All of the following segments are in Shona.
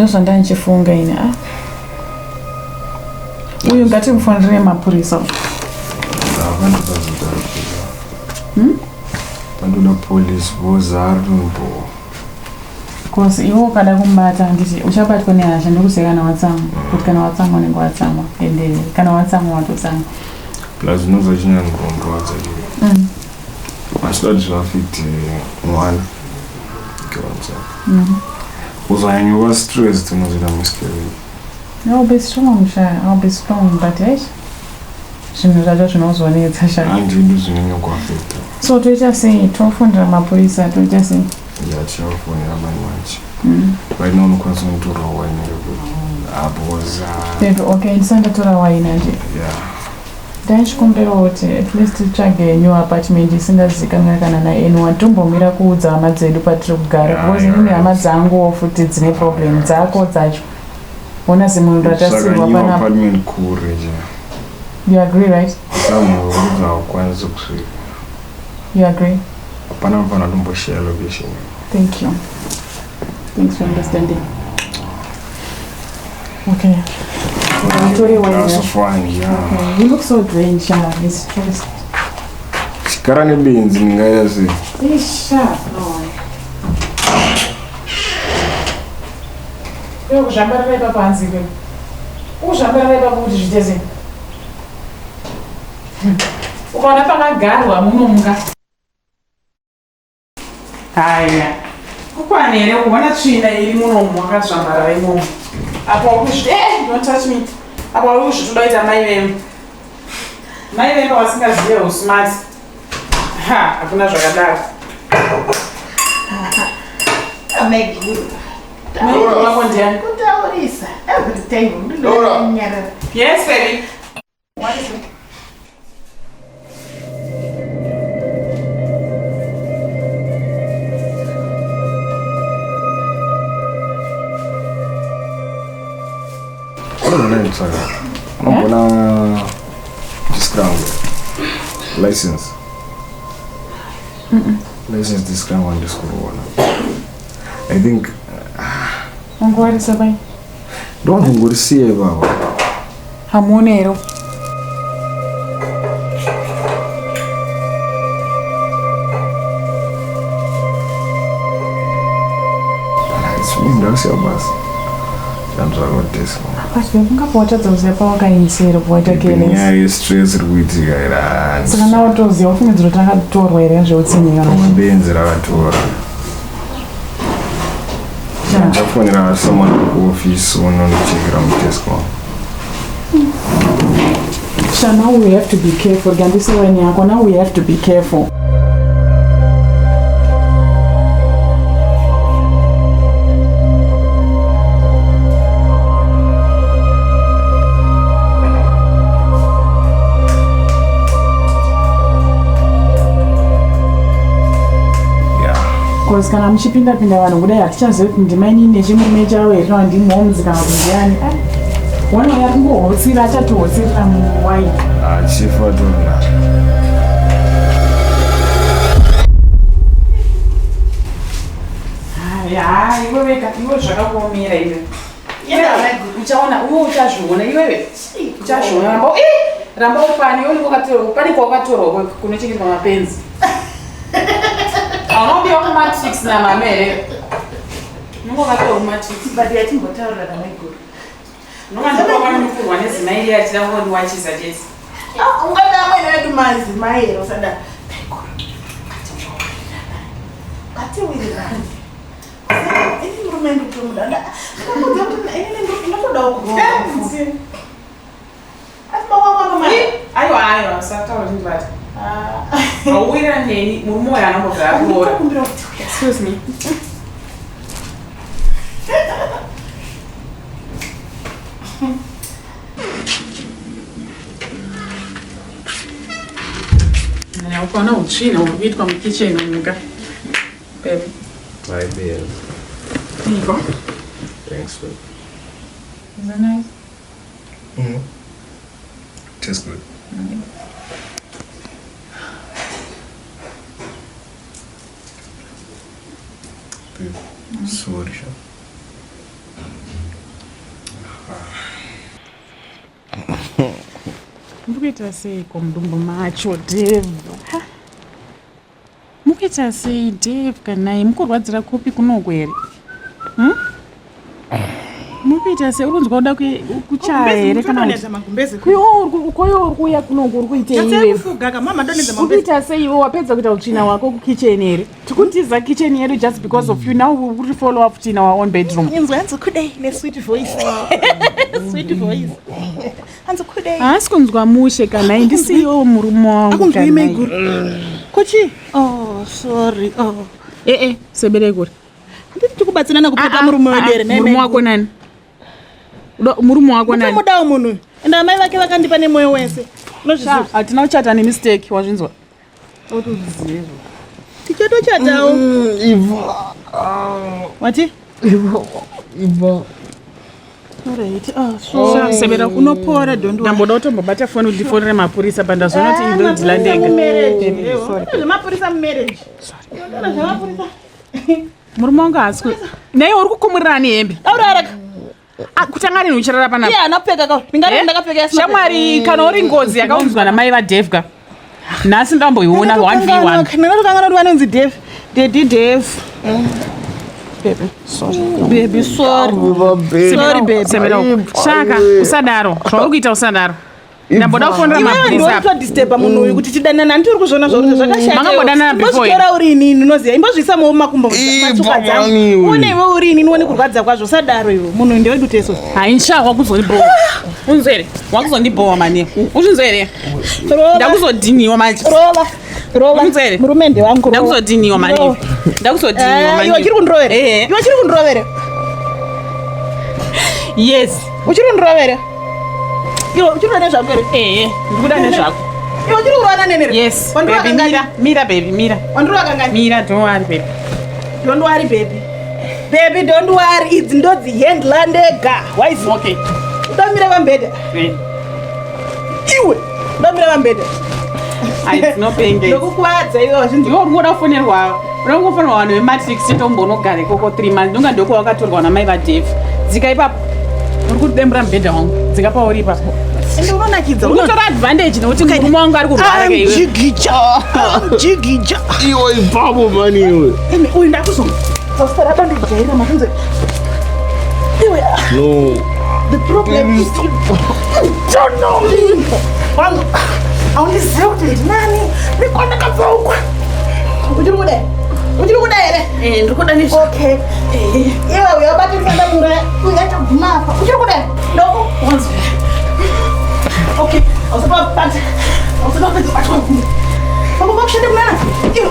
Ndozvandandichifunga ini. Ah. Uyu ngatimufonere mapurisa. Pandoda police vozarumbo. Because iwe ukada kumubata handiti uchabatwa nehasha ndikuziva kana watsamwa kuti kana watsamwa unenge watsamwa ende kana watsamwa watotsamwa. Plus unonzwa chinyangorwadza chii. Asi kuti zvaafekte mwana. Girls. Uzanyanya stressed unozoita miscarriage. I'll be strong sha, I'll be strong but eish zvinhu zvacho zvinozonetsa sha. Handidi zvinonyanya kuafekta. So toita sei? Tofundira mapurisa toita sei? Yeah, tichafonera mani manje. Right now unokwanisa kunotora waini yekuti because Baby, okay, ndisandatora waini anje. yeah. Ndaichikumbirawo kuti at least titsvage new apartment isingazikanwe kana naanyone tombomira kuudza hama dzedu patiri kugara Yeah, because yeah, inini hama right. dzanguwo futi dzine problem dzako dzacho ona semunhu Saka ratasirwa new panapa. apartment kure je. You agree, right? Somewhere kuti haukwanisi kusvika. You agree? Hapana mufana kumboshare location. Thank you. Thanks for understanding. Okay. Utore waini Glass yacho. of wine, yeah. Okay. You look so drained, Sha. It's stressed. Chikara nebenzi ndingaita sei? Sha. No. Iwe kuzvambarira ipapo hanzi iwe. Ukuzvambarira ipapo kuti zviite sei? Ukaona pakagarwa munomuka. Haya. Kukwana here kuona tsvina iri munomu wakazvambarara imomo. Apa wakuzvi don't touch me. Apa wakuzvitoda kuita mai vemu. Mai vemu vasingazive usmart. Ha, hakuna zvakadaro. Maiguru. Mai wako ndiani? Kutaurisa every time Dora. ndinonyarara. Yes, baby. What is it? Unoona nditsvaka. Unogona disc rangu. License. License disc rangu handisi kuriona. I think Ungowarisa pai. ndongorisiya ipapo. Hamuone here? Ndakasiya basa. Ndanzvaka desk. But babe, ungabva watadza kuziva pawakaisira waita careless. Nyaya yestress iri kuitika iri. Saka nawe toziva ufungidzira kuti rakatorwa here zveutsinye kana Pamwe benzi rakatora. Ndichafonera someone kuofisi unondichekera mudesk wangu. Sha, now we have to be careful. Gandise wine yako. Now we have to be careful. Yeah. Because kana muchipinda pinda vanhu kudai hatichazivi kuti ndimainini nechimurume chavo here kana ndimhomes kana kuti ndiani. Ah, One uya kungohotsira achatohotsirira muwaini. Achifa tona. Ya, iwe wega, iwe zvakakuomera iwe. Yenda maiguru. Uchaona, iwe uchazviona iwewe. Uchazviona ramba ramba upani iwe unenge wakatorwa, pane kwawakatorwa kunochengetwa mapenzi. Hauna kubiwa kumatrix namame here? Unenge wakatorwa kumatrix. But yatimbotaurira namaiguru. Unonga ndopawanokurwa nezimai riya achida kungondiwachisa chete. Ah, ungada amweni vedu madzimai here usada. Maiguru. Ngatiwirirane. Ngatiwirirane. Ini murume ndikutomuda. Ndakudza kuti ini ndinotodawo kuroora. Asi baba wangu anomai. Aiwa, aiwa, usataura uchindibata. Hauwirirani neni, murume uyu anombobva akuroora. Ndinokumbira kuti Excuse me. Ukaona utsvina uri kuitwa mukicheni umuka. Baby, Hi babe. there you go. Thanks babe. Is that nice? Tastes good. Babe, sorry. Sha. Mukuita seiko mudumbu macho Dave? Mukuita sei Dave kanai? Mukurwadzira kupi kunoku here? Hmm? Mukuita sei? Uri kunzwa kuda kuchaya here kana koiwe uri kuuya kunoku uri kuitei iwe? Uri kuita sei iwe wapedza kuita utsvina hwako kukitchen here? Tikutiza kitchen yedu just because of you. Now we follow up in our own bedroom. Inzwa hanzi kudei nesweet voice. Sweet voice. Hanzi kudei. Haasi kunzwa mushe kana ndisiyo murume wangu. Akunzwa ime guru. Kochi? Oh, sorry. Oh. Eh eh, sebere kuri. Handiti tikubatsirana kupepa murume wedu here? Murume wako nani? Murume wako nani? Mudawo munhu. Ende amai vake vakandipa nemwoyo wese. Unozviziva. Hatina kuchata nemistake, wazvinzwa? Tichatochatawo. Iva. Wati? Iva. Iva. Alright. Oh, sorry. Sebera unopora, don't worry. Ndamboda kutombobata foni kuti ndifonere mapurisa pandazoona kuti indodhila ndega. Zvemapurisa mumarriage. Sorry. Zvemapurisa. Murume wangu haasi ku. Nei uri kukumurira ani hembe? Auraraka. Kutanga rini uchirara panapa? Iye haana kupfeka ka. Ndingati ndakapfeka yasina. Shamwari, kana uri ngozi yakaunzwa namai vaDave Nhasi ndamboiona 1v1. Ndakatokangana kuti vanonzi Dave. Daddy Dave. Baby, sorry. Baby, sorry. Sorry, baby. Sebera. Shaka, usadaro. Zvauri kuita usadaro. Ndamboda kufonera Iwewe mapurisa. ndiwe kutodisturba munhu uyu kuti tidanana. Handiti uri kuzviona zvauri zvakashata. Makambodanana before Imbozvitora uri inini unoziva. Imbozviisa mumakumbo matsoka dzangu. mani iwe. Uone iwe uri inini uone kurwadza kwazvo. Usadaro iwe. Munhu uyu ndewedu teso. Hayi sha wakuzondibhowa. Unzwere, wakuzondibhowa mani. Uzvinzwere. Rova. Ndakuzodhiniwa manje. Rova. Rova. Unzwere. Murume ndewangu. rova. Ndakuzodhiniwa mani. Rova. Ndakuzodhiniwa Eh, mani. Iwe uchiri kundirovera. Eh. Iwe uchiri kundirovera. Yes. Uchiri kundirovera. Iwe uchiri kuda nezvako here? Eh, ndikuda nezvako. Iwe uchiri kurova nene? Yes. Wandirova Baby, kangani? mira, mira baby, mira. Wandirova kangani? Mira, don't worry baby. Don't worry baby. Baby don't worry. Idzi ndodzihandla ndega. Waizi. Okay. Udomira pambhedha. Eh. Iwe. Udomira pambhedha. Ai, dzinopengesa. Ndokukuvadza iwe wazvinzi. Iwe uri kuda kufonerwa, uri kufonerwa vanhu vematrix tombonogara ikoko 3 months. Ndonga ndoko wakatorwa namai vaDave. Dzika ipapo. Uri kudembura mubhedha wangu. Dzika pauri ipapo. Ende unonakidza. Uri kutora advantage nekuti murume wangu ari kurwara ke iwe. Jigija. Jigija. Iwe ipapo mani iwe. Imi uyu ndakuzo. Usara bandijaira mazvinzi. Iwe. No. The problem is you don't know me. Wangu. Haundizivi kuti ndinani. Ndikondakabva uko. Uchiri kuda? Uchiri kuda here? Eh, ndiri kuda nezvako. Okay. Iwe uya ubate musanda mura. Uya chabvuma apa. Uchiri kuda? Ndoko. Wanzwa. Okay. Ausapabata. Ausapapedza kubatwa gumbo. Pamwe pakushanda kunana. Iwe.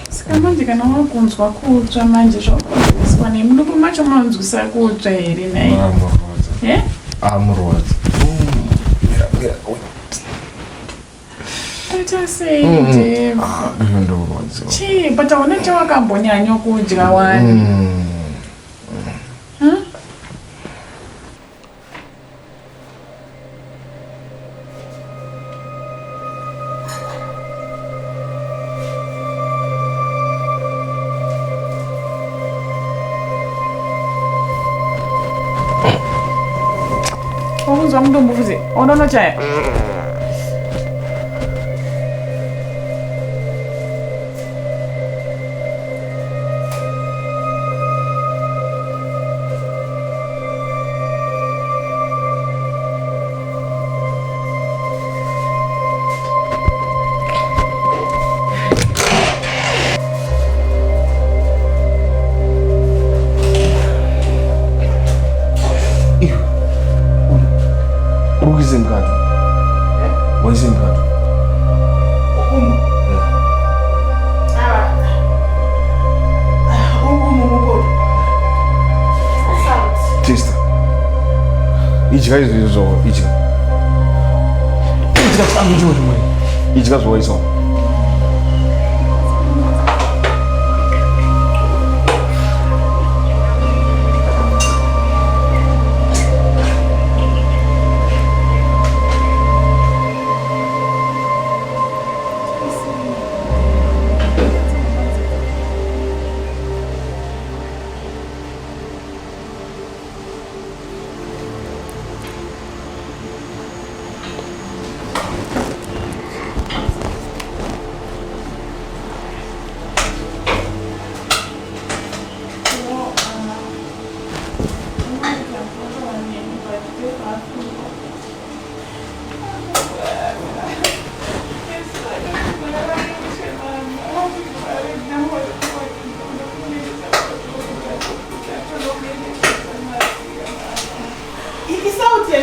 Saka manje kana wakunzwa kutsva manje zvakukonzereswa nei? Mudumbu macho munonzwisa kutsva here nhai? Amurwadza. Eh? Amurwadza. Mira, mira. Toita sei Dave? Iwe ndorwadziwa. Chii, but hauna chawakambonyanya kudya wani. Huh? Wakunzwa mudumbu futi? Unonochaya? Iwe. Uri kuise mukati. Waise mukati. Umu. Ah. Umu mupoto. Salt. Testa. Idya izvozvo, idya. Idya chikamu ichocho mwe. Idya zvawaisa.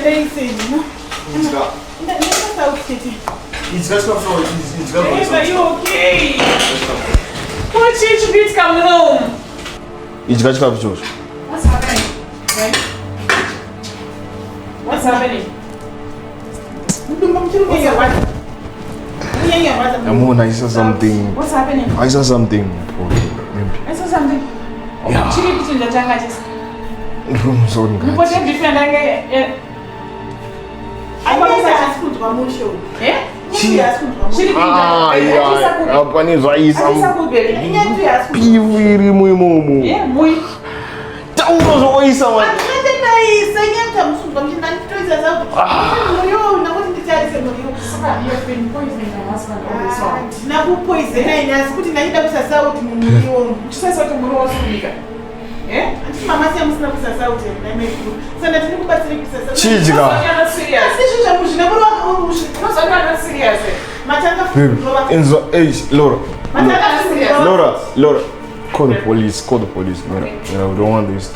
Chandaise no. Ndaisa chete. Idya chikafu idya. Babe, are you okay? Ko chii chiri kuitika muno umu? Idya chikafu ichocho. What's happening? Right? What's happening? Mudumbu muchiri kunyanya. Kunyanya rwadza. Amona, I saw something. What's happening? I saw something. Maybe. I saw something. Yeah. Chiri kuchinja changa chese. Room zone Mupote guys. beef yandange Anyanya asi kunzwa mushe uyu. eh? Nyaya haasi kunzwa mushe. Chiri Ah, yeah. Pane zvaisa. Atisa kubeli. Inyaya tu haasi kunzwa. Pivu irimo imomo. Eh, mui. Taura zvawaisa mani. Handina chandaisa inyaya kuti hamusi kunzwa mushe ndanditoisa sauti. Muriwo ndakuti nditarise muriwo. Saka you've been poisoning your husband all this while. Handina kupoizena ini asi kuti ndaida kuisa sauti mumuriwo. Uchisaisa kuti muriwo usirikubika. Eh? Handiti mama siya musina kuisa sauti here nhai maiguru. Saka ndati ndikubatsire kuisa sauti. Chidya. You're not serious. Asi izvo zvamuzvina muri You're not serious. eh? matanga Baby, kurova. Enzo, hey, Laura. Matanga kurova. Laura, Laura. Call the police, call the police. Laura, Laura, we don't want this.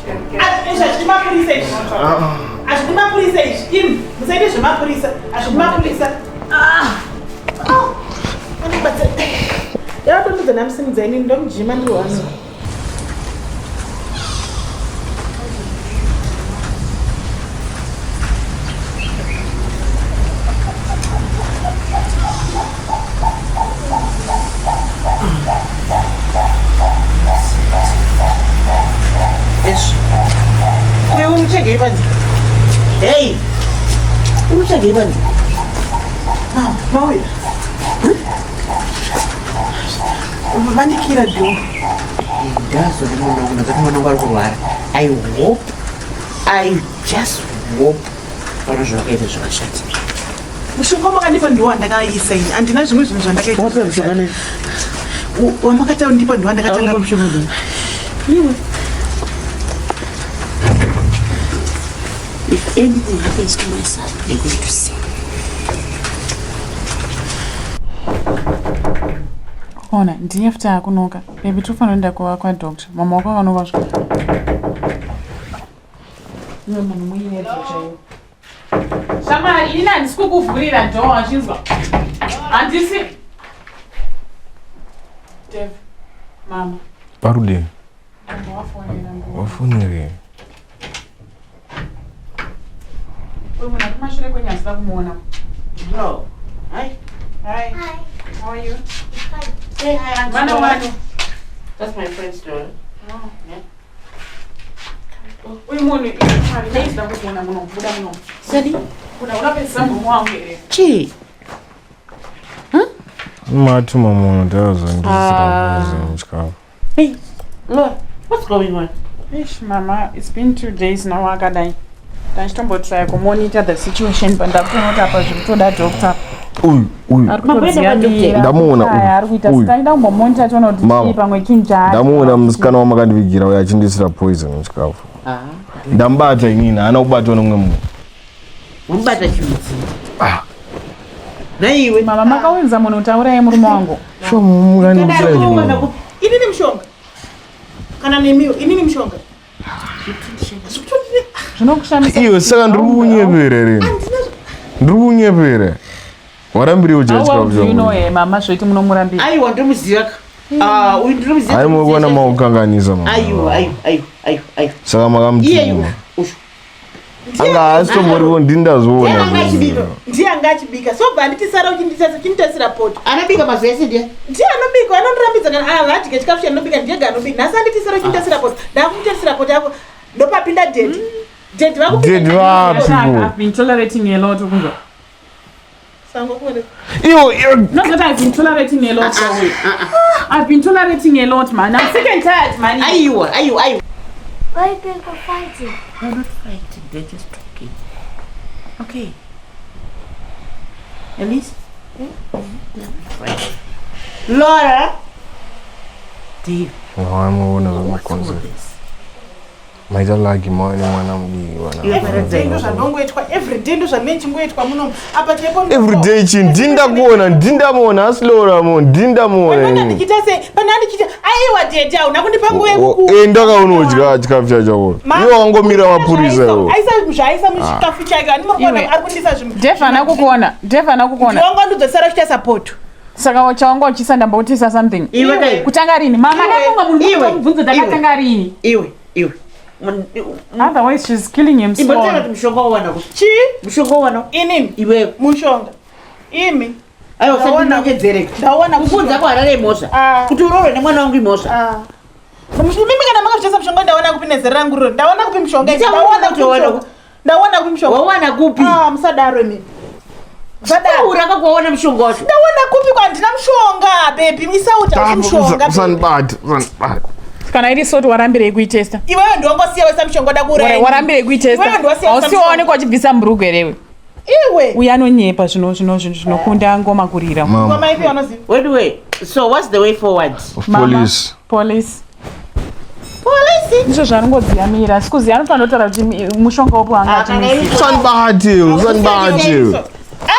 Izvi hazvidi mapurisa izvi. Hazvidi mapurisa izvi. Imi musaite zvemapurisa. Hazvidi mapurisa. Andibatsira. Yakatondudza ndamusimudza inini ndomujima ndiri wani. Iwe unotsvagei panze? Hey! Unotsvagei panze? Mauya. Vandikira dhoo. Ndazwa nemwana wangu ndakati mwana wangu ari kurwara. I hope, I just hope pane zvavakaita zvakashata. Mushonga wamakandipa ndiwo wandakaisa ini. Handina zvimwe zvinhu zvandakaita. Wakapiwa mushonga nani? Wamakatandipa ndiwo wandakatanga. Wakapiwa mushonga nani? Iwe. If anything happens to my son, you're going to see. Ona, ndiye futi akunoka. Baby, tofanira kuenda kuva kwadoctor. Mama wako akanoka svika. Iwe munhu muinedzo chaiwo. Shamwari, inini handisi kukuvhurira door wachinzwa. Handisi. Dev, mama. Parude, Mama wafonera nguva. wafonere. Uyu munhu ari kumashure kwenyu handisida kumuona. No. Hi. Hi. How are you? Say hi, Auntie. Mwana Dora. wani. That's my friend's daughter. Yeah. Uyu munhu shamwari, handisida kukuona muno. Buda muno. Sani? Kuna unapedzisa murume wangu here? Chii? Matuma munhu ndazondisira chikafu. Hey, Laura, what's going on? Eish, mama, it's been 2 days now akadai. Ndachitombotraya kumonitor the situation but ndakutoona kuti apa zviri kutoda doctor. Uyu, uyu. Ari Makuenda kutodziyamira, kwadoctor? Ndamuona uyu, ari kuita uyu. sitaida kumbomonita tione kuti Mama, chii pamwe chinhu chaari. Ndamuona musikana wamakandivigira uyo achindisira poison muchikafu. Ah. Ndamubata inini, haana kubatwa nomumwe munhu. Mubata chiutsi. Naiwe. Mama, makaunza munhu kuti auraye murume wangu. Sho mukandibisira Kana inini mushonga. Kana nemiwo inini mushonga. Zvinokushamisa. Iwe saka ndiri kukunyepera here? Ndiri kukunyepera. Warambiri kudya How well chikafu do you know changu. her, mama, zvoiti munomurambira? Aiwa, ndomuziva ka. Ah, uyu ndinomuziva. Hayi mukuona makukanganisa mama. Aiwa, aiwa, aiwa, aiwa, aiwa. Saka Iye makamutuma. uyu. Anga asitomboripo ndini Ndiye ndazoona. anga achibika. Ndiye anga achibika. So bva handiti sara uchinditasira poto. Anobika mazuva ese ndiye. Ndiye anobika, anondirambidza kana havadye chikafu chandinobika ndiye ega anobika. Nhasi handiti sara uchinditasira poto. Ndakumutasira poto yako. Ndopapinda daddy. Daddy vakupinda. Daddy vapi? I've been tolerating a lot ukunzwa. Sango kuone. Iwo, iwo. Not that I've been tolerating a lot, Zoe. I've been tolerating a lot, man. I'm sick and tired, man. Aiwa, aiwa, aiwa. Why are people fighting? They're not fighting, they're just talking. Okay. Elise? They're not fighting. Laura? Dave, Hayi mukuona what's all zvamakonzero. this? Maita lucky mava nemwana mudiki vana. Everyday ndozvandongoitwa, everyday ndozvandinenge ndichingoitwa muno apa chaipo. Everyday chi ndindakuona, ndindamuona asilora mo, ndindamuona Pananda ini. ndichiita sei? Pananda ndichiita aiwa dhedhi hauna kundipa nguva yekuku. Eh, ndakaunodya chikafu chacho. Iwe wangomira mapurisa iwe. Aisa zvaisa muchikafu chake. Ani muri kuona Iwe. ari kundisa zvinhu. Dave haana kukuona, Dave haana kukuona. Ndiwangu andidzosera kuita support. Saka chawanga uchisa ndamboutisa something. Iwe kai. Kutanga rini? Mama Iwe. ndafunga munhu Iwe. mubvunzo Iwe. takatanga rini? Iwe, iwe. Otherwise she's killing him Imbotaura slow. kuti mushonga wawana kupi? Chii? Mushonga wawana Inini iwewe. mushonga. Imi. Aiwa Ndaona- usandinongedzereka. Ndaona Kukunza kwaHarare imhosva. Ah. Kuti uroorwe nemwana wangu imhosva. Ah. Mimi kana makazvichesa mushonga ndaona kupi nezera rangu riro. Ndaona kupi mushonga? Ndichaona Ndaona kuti kupi wawana mushonga? Ndaona kupi mushonga? Wawana kupi? Ah, musadaro imi. Musadaro. Taura kakwawana mushonga wacho. Ndaona kupi kwandina mushonga, baby. Isauta kuti mushonga. baby. Usandibate, usandibate. Kana iri soti warambirei kuitesta? Iwewe ndiwangosiya wesa mushonga da kuuraya. Warambirei kuitesta? Iwewe ndiwasiya wesa Hausi waonekwa uchibvisa mburugu here iwe? Iwe. Uyu anonyepa zvino zvino zvino zvinokunda ngoma kurira. Mama, Ngoma ipi wanoziva? Anyway, so what's the way forward? Mama, police. Police. Police. Ndizvo zvaanongodziyamira. Asi kuziya anofanira kutaura kuti mushonga upi waanga Ah, kana achimisira. iri- Usandibate, usandibate. Ah,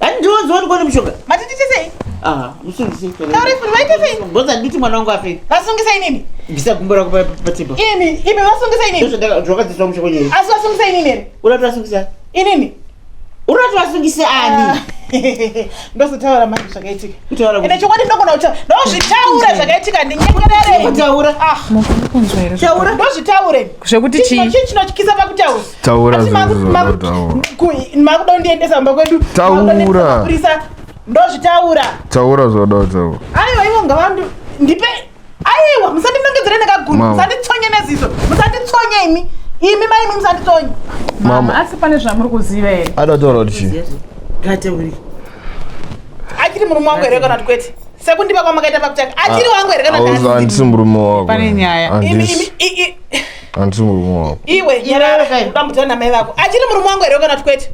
Hani ndiwonzi wani kuona mushonga? matitiche sei? Ah, musungise. Taura futi, vaite sei? Mbodza nditi mwana wangu afe. Vasungisa inini? Bvisa gumbo rako patable. Imi, imi vasungisa inini? Ndozvakadzidziswa mushonga nyeri. Asi vasungisa inini here? Urati vasungisa. Inini? Urati vasungise ani? Ndozotaura manje zvakaitika. Kutaura Ende kuti. chokwadi ndogona kutaura. Ndozvitaura zvakaitika ndinyengerere. Kutaura. Ah, Mukunzwa here? Taura. ndozvitaure. Zvekuti chii? Chii chinotyisa pakutaura? Taura Asi zvinhu zvakataura. makuda kundiendesa kumba kwedu. Taura. Makuda kundiendesa kumapurisa. Ndozvitaura. Taura zvauda kutaura. Aiwa ivo ngavandu ndipe aiwa musandinongedzere nekagundu Mama. musanditsonye neziso musanditsonye imi imi maimi musanditsonye Mama, Mama, asi pane zvamuri kuziva here? ada kutaura kuti chii? Ngatauri. achiri murume wangu here kana kuti kwete sekundipa kwamakaita pakutanga achiri wangu here kana kuti Auzi, haasi? handisi murume wako. Pane nyaya. Imi- Handisi, imi- i- i- handisi murume wako. iwe nyarara udambudzana namai vako achiri murume wangu here kana kuti kwete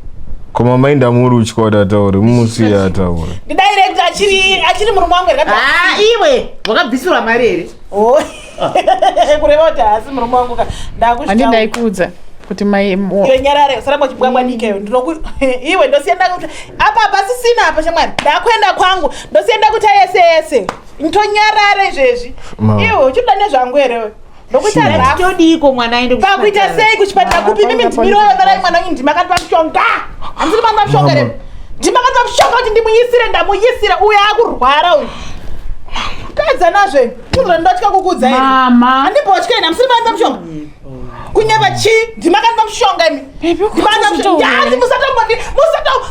Koma mainda muri uchikwa kuti ataure, mumusiye ataure. ndidaire kuti achiri achiri murume wangu here kana kuti Ah, iwe wakabvisirwa mari here? Oh. kureva kuti haasi murume wangu ka Handi ndakuzvitaura ndaikuudza kuti mai iwe nyarare usaramba uchibwabwadika iwe ndinoku iwe ndosiya ndakuti apa hapasisina apa shamwari ndakuenda kwangu ndosiya ndakuta yese yese ntonyarare izvezvi Mama. iwe uchida nezvangu here we ndokuita rafu Todiiko mwana aende pakuita kuchipatara? sei kuchipatara kupi mimi ndimiroyo varai mwana wenyu ndimakandipa mushonga handisiri mandipa mushonga here ndimakandipa mushonga kuti ndimuyisire ndamuyisira uyu akurwara uyu tadza nazvo kuzva ndotya kukuudza here Mama. handimbotya ine hamusiri mandipa mushonga kunyeva chii ndimakandipa mushonga imi Baby, ukuzvitaura here? ndimakandipa musatombondi musato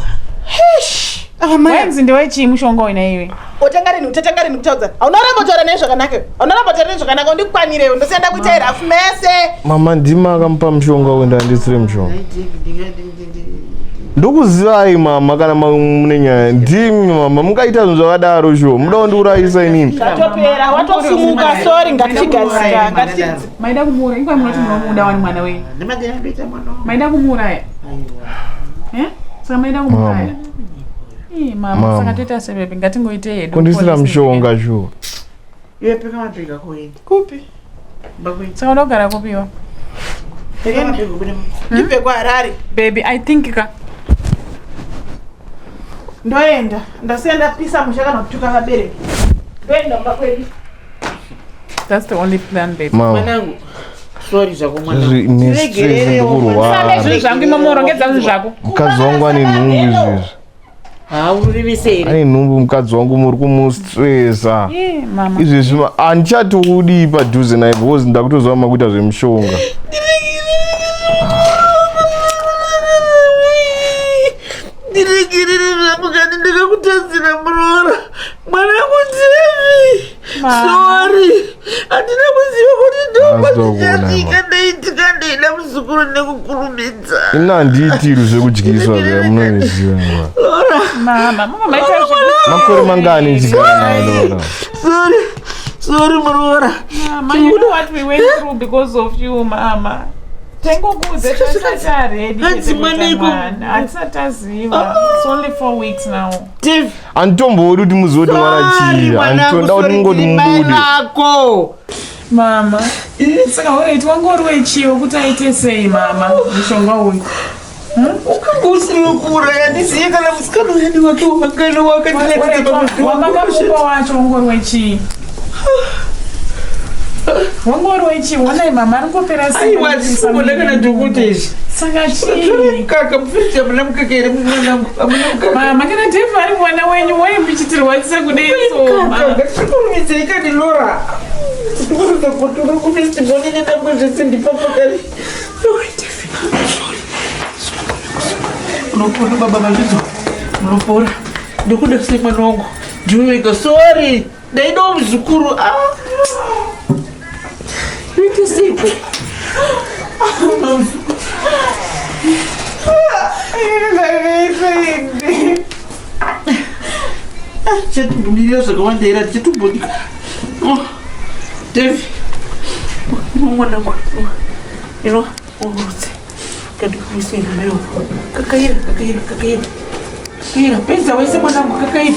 Eish, ava mai Wenzi ndewechii mushonga wena iwe? otanga rini utatanga rini kutaudza hauna ramba kutaura naye zvakanaka hauna ramba kutaura naye zvakanaka undikwanire ndosiya ndakuita rafu mese Mama ndima akamupa mushonga wenda handisire mushonga. Ndokuzivai mama kana mune nyaya. Ndimi mama, mungaita zvinhu zvakadaro shuwa. Muda kundiurayisa inini. zvatopera watofumuka sori ngatichigarisika ngatichi Maida kumuuraya. Ingwa munoti munomuda wani mwana wenyu. Ndimadira ndoita mwana wangu. Maida kumuuraya. Eh? Saka maida kumuuraya. Ii mama, Mama. saka toita sei baby? Ngatingoite hedu. Kundisira police mushonga shuwa. Iwe peka mabhegi ako uende. kupi Kumba kwenyu. Saka uda kugara kupiwa. Peka mabhegi ubude mu- ndibve kuharare Baby, I think ka ndoenda ndasiya ndapisa musha kana kutuka vabereki ndoenda kumba kwedu that's the only plan baby. Mama, Mwanangu. Sorry zvako mwanangu. izvi ine stress Tiregererewo, ndikurwara. Same zvinhu zvangu imomo rongedza zvinhu zvako. Mukadzi wangu ane nhumbu izvezvi. Haurivise here? Ane nhumbu mukadzi wangu muri kumustresa. Ii mama. Izvezvi handichatodi padhuze naye because ndakutoziva makuita zvemushonga. Ndiregerere zvangu kani ndakakutadzira muroora. Mwanangu Devi. Sorry. Handina kuziva kuti Haasi ndopazvichasvika ndaitika ndaida muzukuru nekukurumidza. Ini handiitirwi zvekudyiswa zve munozviziva. nguva. Lora. Mama, mama maita zvinhu. Makore mangani ndichigara naye Lora? Sorry. Sorry muroora. Mama, you know what we went through because of you, mama. Tengokuudza tisati aready. Hanzi mwana Hatisati taziva. It's only 4 weeks now. Devi. Handitombodi kuti muzive kuti mwana Sorry, chii. mwanangu, Handitoda kuti sorry, mungoti ndiri mai mubude. vako. Mama, saka alright wanga uri wechiwo kuti aite sei mama mushonga uyu? Ukanga usiri wekuuraya ndiziye kana musikana uyani wake wakana wakandiratidza Wamakamupa wacho wanga uri wechii? Wanga uri wechii? Honai mama ari kupera simba Aiwa, rekuisa handisi kuona kana muviri. dhokota izvi. Saka chii? Mukaka mufiriji hamuna mukaka here mwanangu? Hamuna mukaka. Mama, kana Dave ari mwana wenyu wai muchitirwadzisa kudai so Mukaka, ngatikurumidzei kani Laura. Tikuruza bhotoro kufestival nendango zvese ndipapa kani. Unopora baba mazvidzo. Unopora. Ndikuda sei mwana wangu. Ndiwe wega. Sorry. Ndaidawo muzukuru. Ah. Ndoita seiko? Chatumbudira zvakawanda here hatichatumbudika. Oh, Davi. Mwana wangu. Ino, urutse. Kandikuise nayo. Kakaira, kakaira, kakaira. Kakaira, pedza wese mwanangu, kakaira.